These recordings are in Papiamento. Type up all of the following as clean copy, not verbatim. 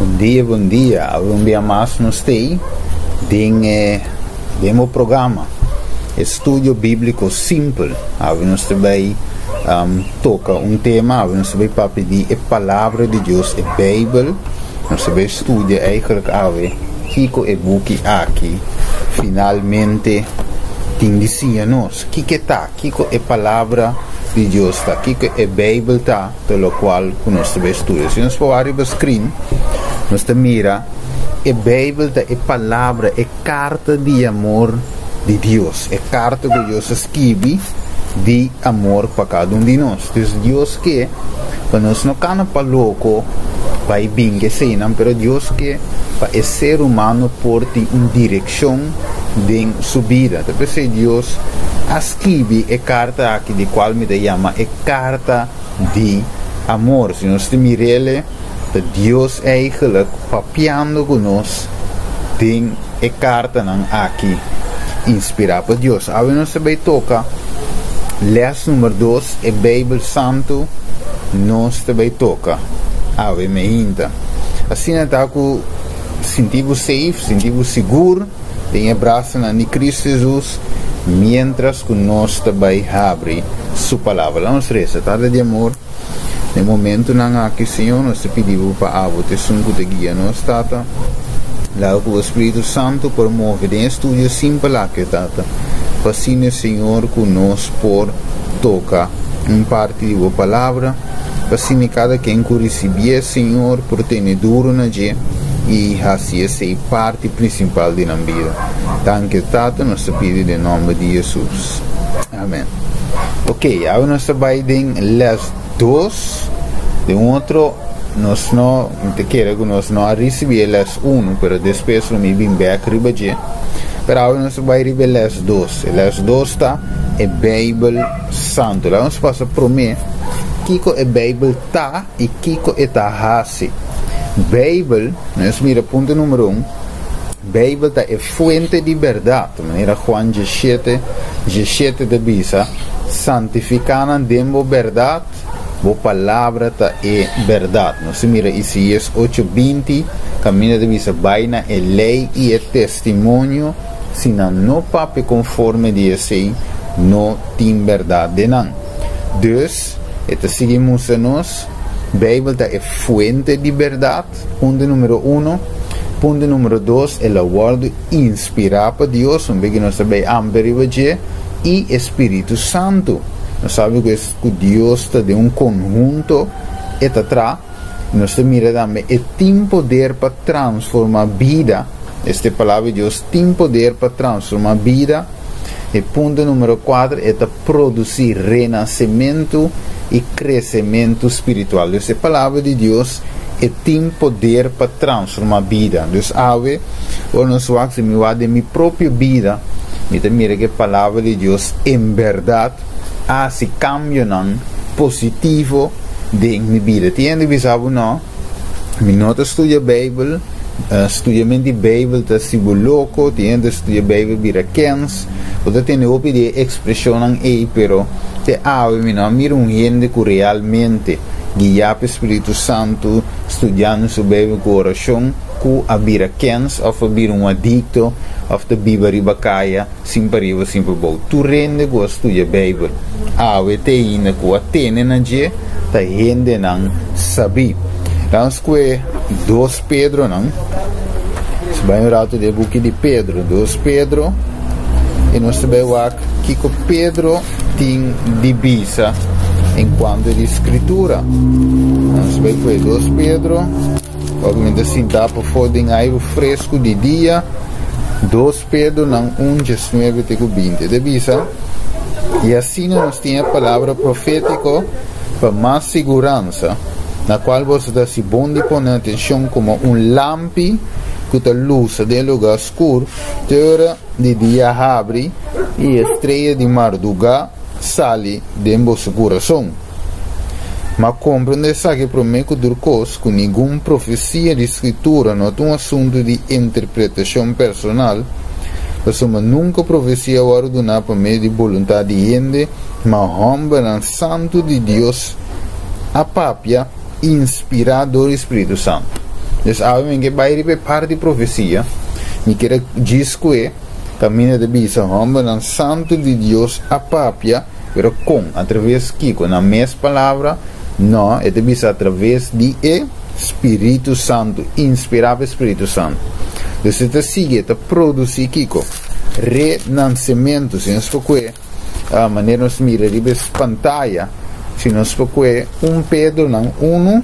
Bon dia, bon dia. Awe un bia mas nos t'ei den e den bo programa Estudio Bíbliko Simpel. Awe nos ta bai toka un tema, awe nos ta bai papia di e Palabra di Dios, e Beibel. Nos ta bai studia eigenlijk awe kiko e buki aki finalmente tin di siña nos. Kiko e ta? Kiko e Palabra di Dios ta? Kiko e Beibel ta? Ta lokual ku nos ta bai studia. Si nos por wak riba screen, nos ta mira e Beibel ta e palabra, e karta di amor di Dios, e karta ku Dios a skibi di amor pa kada un di nos. Dus Dios ke pa nos no kana pa loko bai bin ku eseinan, pero Dios ke pa e ser humano por tin un direkshon den su bida. Ta p'esei Dios a skibi e karta aki di kual mi ta yama e karta di amor. Si nos ta mir'el, ta Dios eigenlijk papiando ku nos den e kartanan aki inspirá pa Dios. Awe nos ta bai toka les number dos, e Beibel Santu nos ta bai toka awe meinta. Asina ta ku sinti bo safe, sinti bo sigur den e brasanan di Cristo Jesus mientras ku nos ta bai habri Su Palabra. Laga nos resa. Tata di amor, den momentunan aki, Señor, nos ta pidi Bo pa Abo ta esun ku ta guia nos, Tata. Laga ku Bo Spiritu Santu por move den e studio simpel aki, Tata, pa asina, Señor, ku nos por toka un parti di Bo Palabra, pa asina kada ken ku risibié, Señor, por tene duru na dje i hasi esei parti prinsipal di nan bida. Danki, Tata, nos ta pidi den nòmber di Hesus. Amen. Ok, awe nos ta bai den les dos. Den un otro, nos no, mi ta kere ku nos no a risibí e les uno, pero despues lo mi bin bèk riba dje. Pero awe nos ta bai riba e les dos. E les dos ta e Beibel Santu. Laga nos pasa promé kiko e Beibel ta i kiko e ta hasi. Beibel, nos mira punto numero un, Beibel ta e fuente di bèrdat, manera Juan diesshete, diesshete ta bisa, Santifiká nan den bo bèrdat, bo palabra ta e bèrdat. Nos ta mira Isaías ocho, 20, kaminda ta bisa, Bai na e lei i e testimonio, si nan no papia konforme di esei, no tin bèrdat den nan. Dus, e ta sigui mustra nos, Beibel ta e fuente di bèrdat. Punto numero uno. Punto numero dos, el a wòrdu inspirá pa Dios, un bes ku nos ta bai amper riba dje, i e Spiritu Santu. Nos sabi ku es ku Dios ta den un konhunto e ta tra. Nos ta mira tambe e tin poder pa transformá bida. Este Palabra di Dios tin poder pa transformá bida. E punto numero kuater, e ta produsí renasementu i kresementu spiritual. Dus e Palabra di Dios e tin poder pa transformá bida. Dus awe, ora nos wak, si mi wak den mi propio bida, mi ta mira ku e Palabra di Dios en bèrdat a hasi kambionan positivo den mi bida. Tin hende bisa bo, No, mi no ta studia Beibel, studiament di Beibel ta hasi bo loko, tin hende ta studia Beibel bira kens. Bo ta tende hopi di e ekspreshonnan ei, pero te awe mi no a mira un hende ku realmente guiá pa e spiritu santu, studiando su Beibel ku orashon, ku a bira kens òf a bira un adikto òf ta biba riba kaya sin pariba sin pabou. Tur hende ku a studia Beibel awe te ainda ku a tene na dje ta hendenan sabí. Laga nos kue dos Pedronan. Nos bai un ratu den e buki di Pedro, dos Pedro, i nos ta bai wak kiko Pedro tin di bisa en kuanto di Skritura. Nos bai kue dos Pedro, ora ku mi ta sintá pafó den airu fresku di dia, dos Pedro nan un diesnuebe te ku binti. E ta bisa, I asina nos tin e palabra profétiko pa mas siguransa, na kual boso ta hasi bon di pone atenshon komo un lampi ku ta lusa den e lugá skur te ora di dia habri i e strea di mardugá sali den boso kurason. Ma komprende esaki promé ku tur kos, ku ningun profesia di Skritura no ta un asuntu di interpretashon personal, pasobra nunka profesia a wòrdu duná pa medio di boluntat di hende, ma hòmbernan santu di Dios a papia inspirá dor di spiritu santu. Dus awe mi ke bai riba e parti profesia, mi kier djis kue kaminda ta bisa hòmbernan santu di Dios a papia, pero kon? Atraves kiko? Nan mes palabra? No, e ta bisa atraves di e Spiritu Santu, inspirá pa e Spiritu Santu. Dus e ta sigui, e ta produsí kiko? Renansementu. Si nos por kue, manera nos mira riba e pantaya, si nos por kue un Pedronan unu,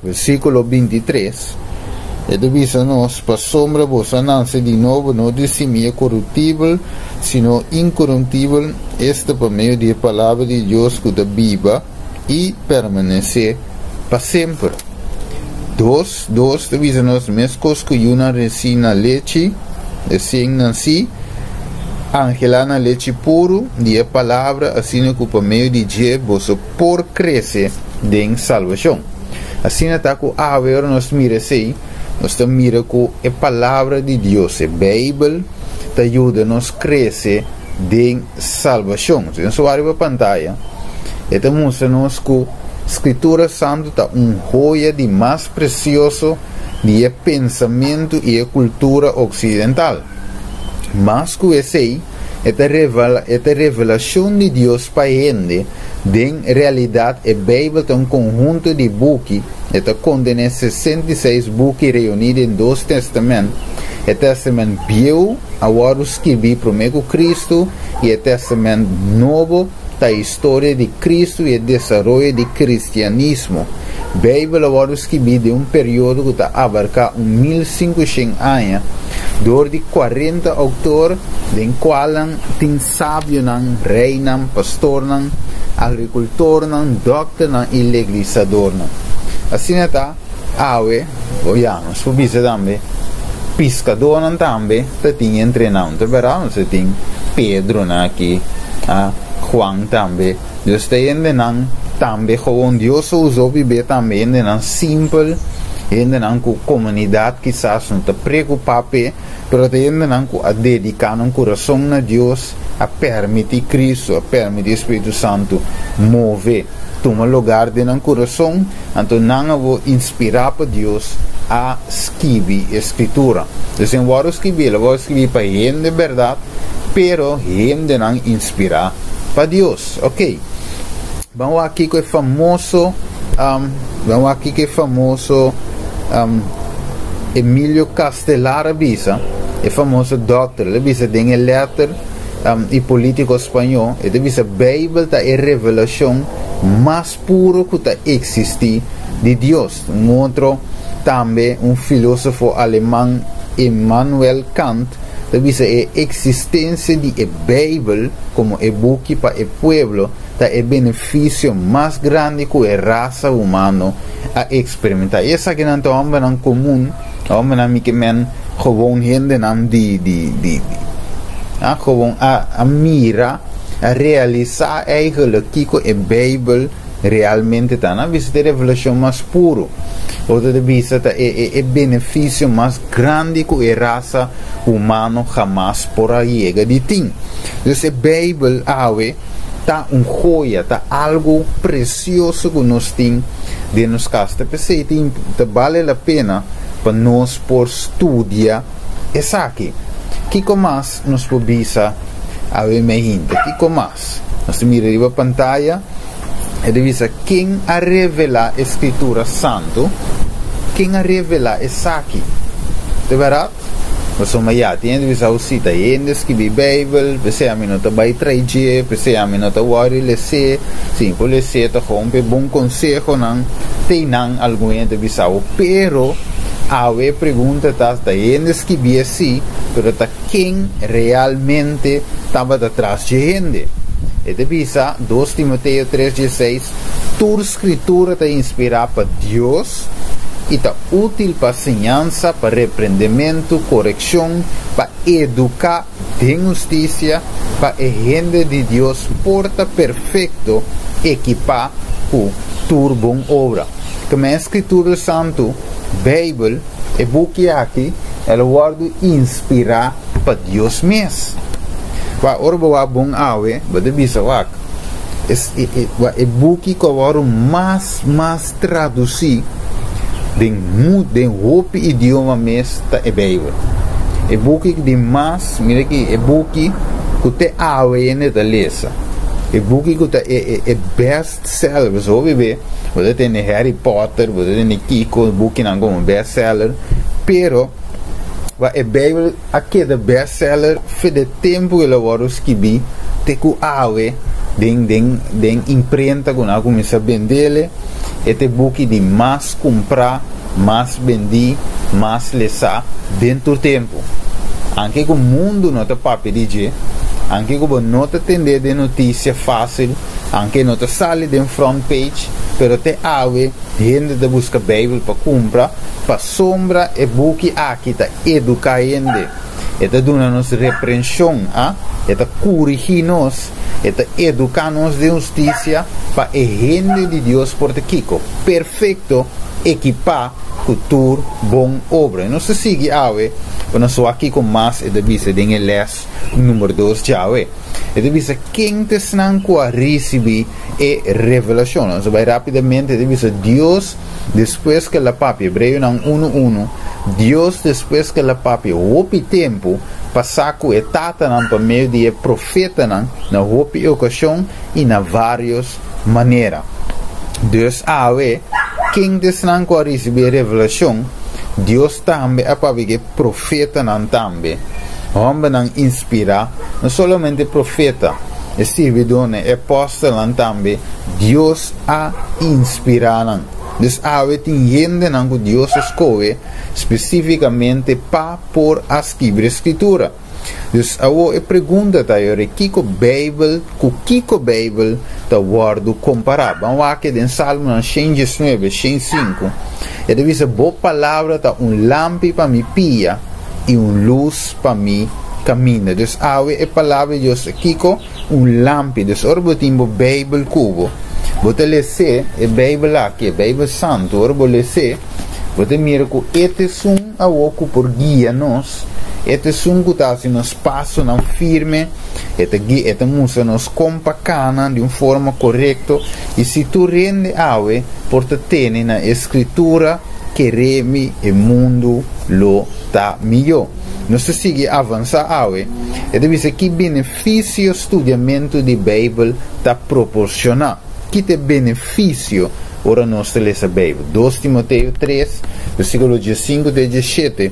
versíkulo 23, e ta bisa nos, Pasobra boso a nanse di nobo, no di simia koruptibel, sino inkorumptibel, esta pa medio di e Palabra di Dios ku ta biba i permanesé pa semper. Dos, dos ta bisa nos, Meskos ku yunan resí na lechi, resien nansí, anhelá na lechi puru di e Palabra, asina ku pa medio di dje boso por krese den salbashon. Asina ta ku awe ora nos mira esei, nos ta mira ku e Palabra di Dios, e Beibel, ta yuda nos krese den salbashon. Si nos wak riba pantaya, e ta mustra nos ku Skritura Santu ta un hoya di mas presioso di e pensamentu i e kultura oksidental. Mas ku esei, e ta e ta revelashon di Dios pa hende. Den realidat, e Beibel ta un konhunto di buki, e ta kontené 66 buki reuní den dos tèstamènt, e Tèstamènt Bieu a wòrdu skibí promé ku Kristu i e Tèstamènt Nobo ta historia di Kristu i e desaroyo di kristianismo. Beibel a wòrdu skibí den un periodo ku ta abarká un 1500 aña dor di 40 outor den kualnan tin sabionan, reinan, pastornan, agrikultornan, dòkternan i leglisadornan. Asina ta awe, o ya, nos por bisa tambe, piskadónan tambe ta tin entre nan. Ta bèrdat? Nos ta tin Pedronan aki, a Juan tambe. Dios ta hendenan tambe gewoon. Dios a usa hopi be tambe hendenan simpel, hendenan ku komunidat kisas no ta preokupá p'e, pero ta hendenan ku a dediká nan kurason na Dios, a permití Kristu, a permití e Spiritu Santu move, tuma lugar den nan kurason, anto nan a wou inspirá pa Dios a skibi e Skritura. Dus en wòrdu skibí, el a wòrdu skibí pa hende bèrdat, pero hendenan inspirá pa Dios. Ok. Ban wak kiko e famoso, ban wak kiko e famoso Emilio Castelar a bisa, e famoso dòkter, el a bisa den e lèter i polítiko spañó, e ta bisa Beibel ta e revelashon mas puro ku ta eksistí di Dios. Un otro tambe, un filósofo aleman, Immanuel Kant, ta bisa e eksistensia di e Beibel komo e buki pa e pueblo ta e benefisio mas grandi ku e rasa humano a eksperimentá. I esakinan ta hòmbernan komun, hòmbernan mi ke men gewoon hendenan di di di a gewoon a a mira, a realisá eigenlijk kiko e Beibel realmente ta. Nan a bisa ta e revelashon mas puru. Otro ta bisa ta e e e benefisio mas grandi ku e rasa humano hamas por a yega di tin. Dus e Beibel awe ta un joya, ta algu presioso ku nos tin den nos kas. Ta p'esei ta ta bale la pena pa nos por studia esaki. Kiko mas nos por bisa awe meinta? Kiko mas? Nos ta mira riba pantaya, e ta bisa, Ken a revelá e Skritura Santu? Ken a revelá esaki? Ta bèrdat? Pasobra ya tin hende bisa, Si ta hende skibi Beibel, p'esei ami no ta bai trai dje, p'esei ami no ta wòri les'é. Si mi por les'é ta gewoon p'e bon konsehonan. Te einan algun hende ta bisa bo. Pero awe e pregunta ta, ta hende skibié sí, pero ta ken realmente tabata tras dje hende? E ta bisa, 2 Timoteo 3:16, Tur Skritura ta inspirá pa Dios i ta útil pa siñansa, pa reprendementu, korekshon, pa eduká den hustisia, pa e hende di Dios por ta perfekto, ekipá ku tur bon obra. Keme e Skritura Santu, Beibel, E buki aki el a wòrdu inspirá pa Dios mes. Wak, ora bo wak bon awe, bo ta bisa, wak, e buki ku a wòrdu mas mas tradusí. Den den hopi idioma mes ta e Beibel. E buki di mas, mira aki, e buki ku te awe hende ta lesa. E buki ku ta e e e best seller. Pasobra hopi be bo ta tende Harry Potter, bo ta tende kiko, bukinan komo best seller, pero wak e Beibel a keda best seller for de tempu ku el a wòrdu skibí te ku awe den den den imprenta ku nan a kuminsá bendele. E ta e buki di mas kumprá, mas bendí, mas lesá den tur tempu. Anke ku mundu no ta papia di dje, anke ku bo no ta tendé den notisia fásil, anke no ta sali den front page, pero te awe hende ta buska Beibel pa kumpra, pasobra e buki aki ta eduká hende, e ta duna nos reprenshon, a e ta kurigí nos, e ta eduká nos den hustisia pa e hende di Dios por ta kiko? Perfekto, ekipá ku tur bon obra. I nos ta sigui awe pa nos wak kiko mas e ta bisa den e lès number dos djawe. E ta bisa ken ta esnan ku a risibí e revelashon. Nos ta bai rápidamente, e ta bisa Dios despues ku el a papia, Hebreonan unu unu, Dios despues ku el a papia hopi tempu pasá ku e tatanan pa medio di e profetanan na hopi okashon i na vários manera. Dus awe, ken ta esnan ku a risibí e revelashon? Dios tambe a papia ku e profetanan tambe, hòmbernan inspirá, no solamente profeta, e sirbidónan, e apòstelnan tambe, Dios a inspirá nan. Dus awe tin hendenan ku Dios a skohe spesífikamente pa por a skibri e Skritura. Dus awor e pregunta ta yori, kiko Beibel, ku kiko Beibel ta wòrdu kompará? Ban wak den Salmonan 119, 105. E ta bisa, Bo palabra ta un lampi pa mi pia i un lus pa mi kaminda. Dus awe e palabra di Dios ta kiko? Un lampi. Dus ora bo tin bo Beibel ku bo, bo ta les'é, e Beibel aki, e Beibel Santu, ora bo les'é, bo ta mira ku e ta esun awor ku por guia nos, e ta esun ku ta hasi nos pasonan firme, e ta guia, e ta mustra nos kon pa kana di un forma korekto. I si tur hende awe por ta tene na e Skritura, kere mi e mundu lo ta mihó. Nos ta sigui avansá awe. E ta bisa ki benefisio studiamentu di Beibel ta proporsioná. Ki ta e benefisio ora nos ta lesa Beibel? Dos Timoteo tres, versíkulo diesinku te diesshete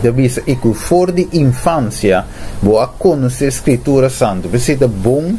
ta bisa, I ku for di infansia bo a konosé Skritura Santu. P'esei ta bon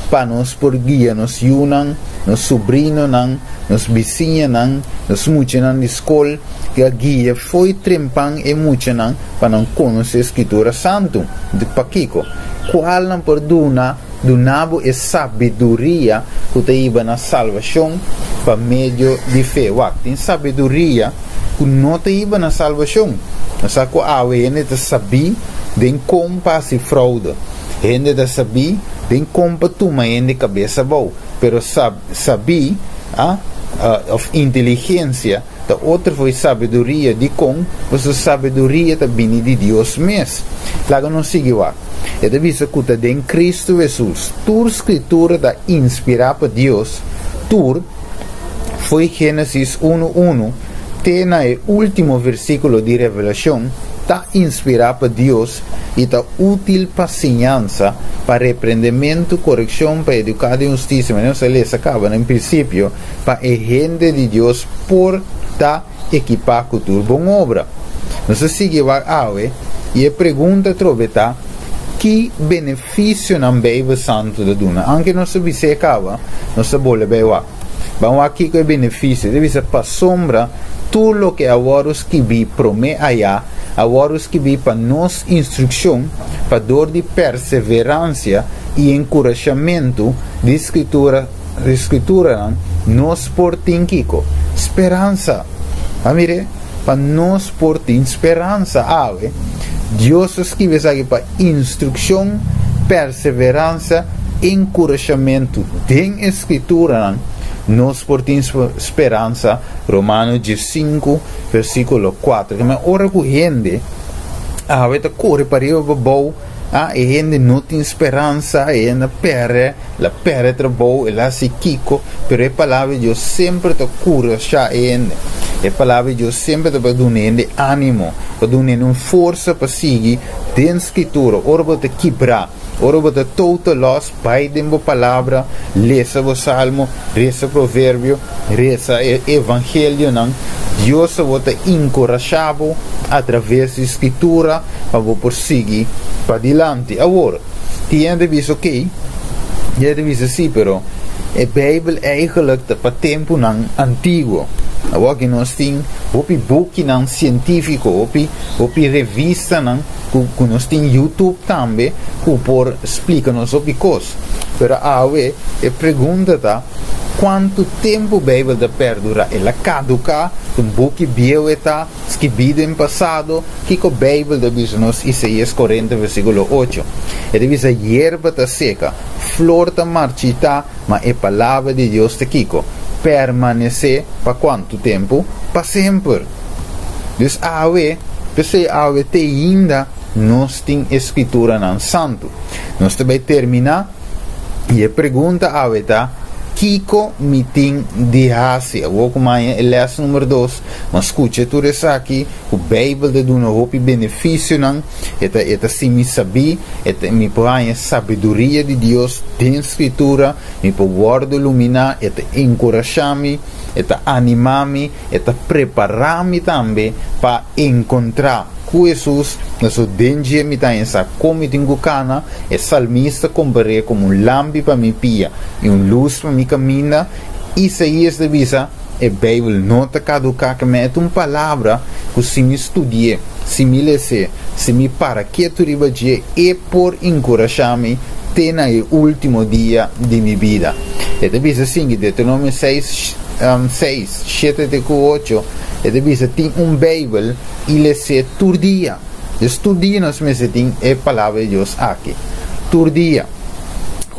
pa nos por guia nos yunan, nos subrinonan, nos bisiñanan, nos muchanan di skol, ku a guia fo'i trempan e muchanan pa nan konosé Skritura Santu. Pakiko? Kual nan por duna duna bo e sabiduria ku ta hiba na salbashon pa medio di fe? Wak, tin sabiduria ku no ta hiba na salbashon. Nos sa ku awe hende ta sabí den kon pa hasi froude. Hende ta sabí den kon pa tuma hende kabes abou. Pero sabí, òf inteligensia, Ta otro for e sabiduria. Dikon? Pasobra sabiduria ta bini di Dios mes. Laga nos sigui wak. E ta bisa ku ta den Kristu Hesus. Tur Skritura ta inspirá pa Dios, tur, fo'i Génesis unu unu te na e último versíkulo di Revelashon, ta inspirá pa Dios i ta útil pa siñansa, pa reprendementu, korekshon, pa eduká den hustisia. Manera nos a lesa kaba na prinsipio. pa e hende di Dios por ta ekipá ku tur bon obra. Nos ta sigui wak awe i e pregunta atrobe ta, Ki benefisionan Beibel Santu ta duna? Aunke nos ta bis'é kaba, nos ta bolbe bai wak. Ban wak kiko e benefisio. E ta bisa, Pasobra tur loke a wòrdu skibí promé ayá a wòrdu skibí pa nos instrukshon, pa dor di perseveransia i enkurashamentu di Skritura, Skrituranan, nos por tin kiko? Speransa! A mire, pa nos por tin speransa awe, Dios a skibi esaki pa instrukshon, perseveransa, enkurashamentu. Den e Skrituranan nos por tin speransa, Romano diesinku, versíkulo kuater. Keme ora ku hende awe ta kore pariba pabou, Ah, e hende no tin speransa, e hende a perde, el a perde trabou, el a hasi kiko, pero e Palabra di Dios semper ta kurashá e hende. E Palabra di Dios semper ta pa duna hende ánimo, pa duna hende un forsa pa sigui den Skritura. Ora bo ta kibrá, ora bo ta total loss, bai den bo Palabra, lesa bo Salmo, resa Proverbio, resa e Evangelionan. Dios awor ta enkurashá bo atraves di Skritura pa bo por sigui padilanti. Awor, tin hende ta bisa, Okey, hende ta bisa sí, pero e Beibel eigenlijk ta pa tempunan antiguo. Awor aki nos tin hopi bukinan sientífiko, hopi hopi revistanan ku ku nos tin YouTube tambe ku por splika nos hopi kos. Pero awe e pregunta ta, kuantu tempu Beibel ta perdurá? El a kaduká? Ta un buki bieu e ta? Skibí den pasado? Kiko Beibel ta bisa nos? Isaías 40 versíkulo 8. E ta bisa, Yerba ta seka, flor ta marchitá, ma e palabra di Dios ta kiko? Permanesé pa kuantu tempu? Pa semper. Dus awe, p'esei awe te ainda nos tin e Skrituranan Santu. Nos ta bai terminá i e pregunta awe ta, Kiko mi tin di hasi? Awor ku maña e lès number dos, Bo skucha tur esaki ku Beibel ta duna hopi benefisionan, e ta e ta simi sabí, e ta mi por haña sabiduria di Dios den Skritura, mi por wòrdu luminá, e ta enkurashá mi, e ta animá mi, e ta prepará mi tambe pa enkontrá ku Hesus, pasobra den dje mi ta haña sa kon mi tin ku kana. E salmista kompar'é komo un lampi pa mi pia i un lus pa mi kaminda. Isaías ta bisa. E Beibel no ta kaduká, keme e ta un palabra ku si mi studi'é, si mi les'é, si mi para ketu riba dje, e por enkurashá mi te na e último dia di mi bida. E ta bisa asin, Deuteronomio seis, seis, shete te ku ocho, e ta bisa, Tin un Beibel i les'é tur dia. Dus tur dia nos mester tin e Palabra di Dios aki. Tur dia.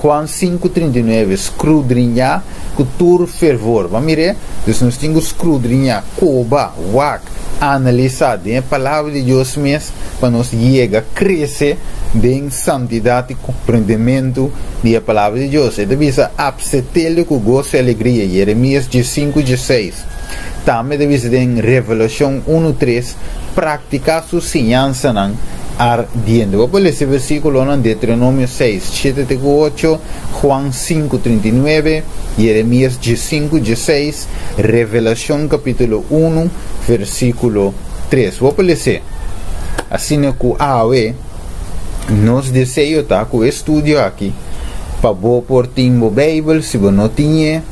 Juan sinku, 39, Skrudriñá ku tur fervor. Bo a mir'é? Dus nos tin ku skrudriñá, koba, wak, analisá den e Palabra di Dios mes pa nos yega krese den santidat i komprendementu di e Palabra di Dios. E ta bisa, Apsetel'e ku goso i alegria, Jeremias diesinku, diesseis. Tambe ta bisa den Revelashon unu, tres, Praktiká su siñansanan ardiente. Bo por lesa e versíkulonan Deuteronomio seis, shete te ku ocho, Juan sinku, 39, Jeremías diesinku, diesseis, Revelashon kapítulo unu, versíkulo tres. Bo por les'é. Asina ku awe nos deseo ta ku e studio aki pa bo por tin bo Beibel, si bo no tin e,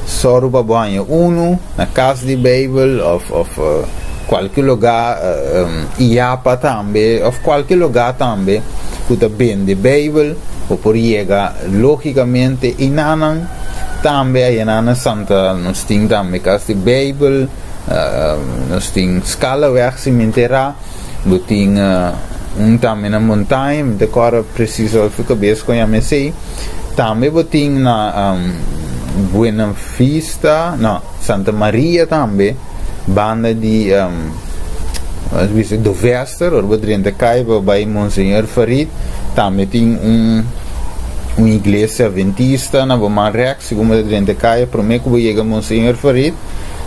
sòru pa bo haña unu na kas di Beibel òf òf kualke lugá, IAPA tambe òf kualke lugá tambe ku ta bende Beibel, bo por yega lógikamente enanan tambe ayanan na Santa nos tin tambe kas di Beibel, nos tin Skalaweg si mi enterá, bo tin un tambe na Montaña, mi ta kòrda presis ora su kabes ku a yama esei, tambe bo tin na Buena Vista, no, Santa Maria tambe, banda di bisa Dovester, ora bo drenta kai pa bai Monseñor Farid, tambe tin un un iglesia adventista na bo man rèks, segun bo ta drenta kai promé ku bo yega Monseñor Farid,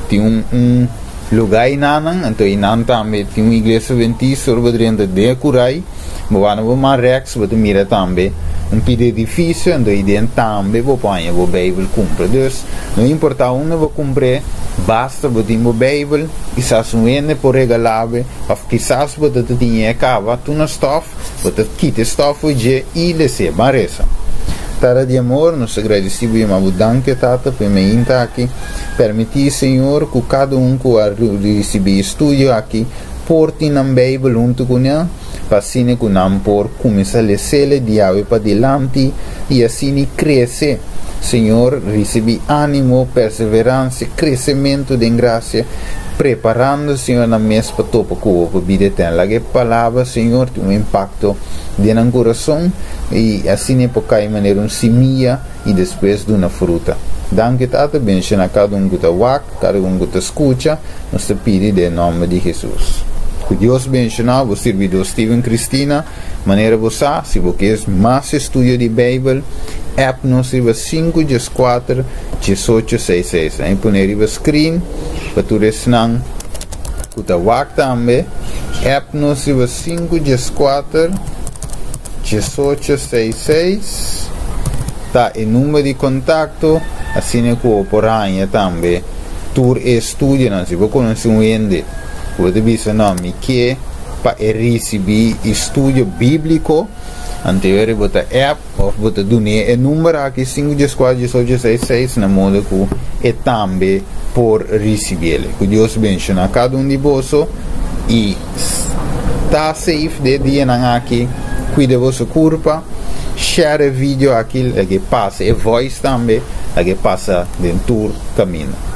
tin un un lugá einanan, anto einan tambe tin un iglesia adventista, ora bo drenta den e kurai, Bo wak na bo man rèks, bo ta mira tambe un pida edifisio, anto ei den tambe bo por haña bo Beibel kumpra. Dus, no importá unda bo kumpr'é, basta bo tin bo Beibel, kisas un hende por regalá bo, òf kisas bo ta tin e kaba tur na stòf, bo ta kita e stòf for dje i les'é. Ban resa. Tata di amor, nos ta gradisí bo i yama bo danki, Tata, pa e mainta aki. Permití, Señor, ku kada un ku a risibí e studio aki, por tin nan Beibel huntu ku nan, pa asina ku nan por kuminsá les'el di awe padilanti i asina krese. Señor, risibí ánimo, perseveransia, kresementu den grasia, preparando, Señor, nan mes pa topa ku bo pa bida eterno. Laga e palabra, Señor, tin un impakto den nan kurason i asina e por kai manera un simia i despues duna fruta. Danki, Tata, bendishoná kada un ku ta wak, kada un ku ta skucha. Nos ta pidi den nomber di Hesus. Ku Dios benshoná bo sirbidó Steven Cristina. Manera bo sa, si bo kies mas estudio di Beibel, app nos riba 5 14 18 6 6. Nan e pone riba screen. Pa tur esnan ku ta wak tambe, app nos riba 5 14 18 66 ta e number di kontakto, asina ku bo por haña tambe tur e estudionan. Si bo konosé un hende ku bo ta bisa, "No, mi ke pa e risibí estudio bíbliko," anto bo ta app òf bo ta dun'é e number aki 5 14 18 66 na moda ku e tambe por risibí. Ku Dios bendishoná kada un di boso i ta safe den e dianan aki, kuida boso kurpa, share e video aki, ku pasa e voice tambe, ku pasa den tur kaminda.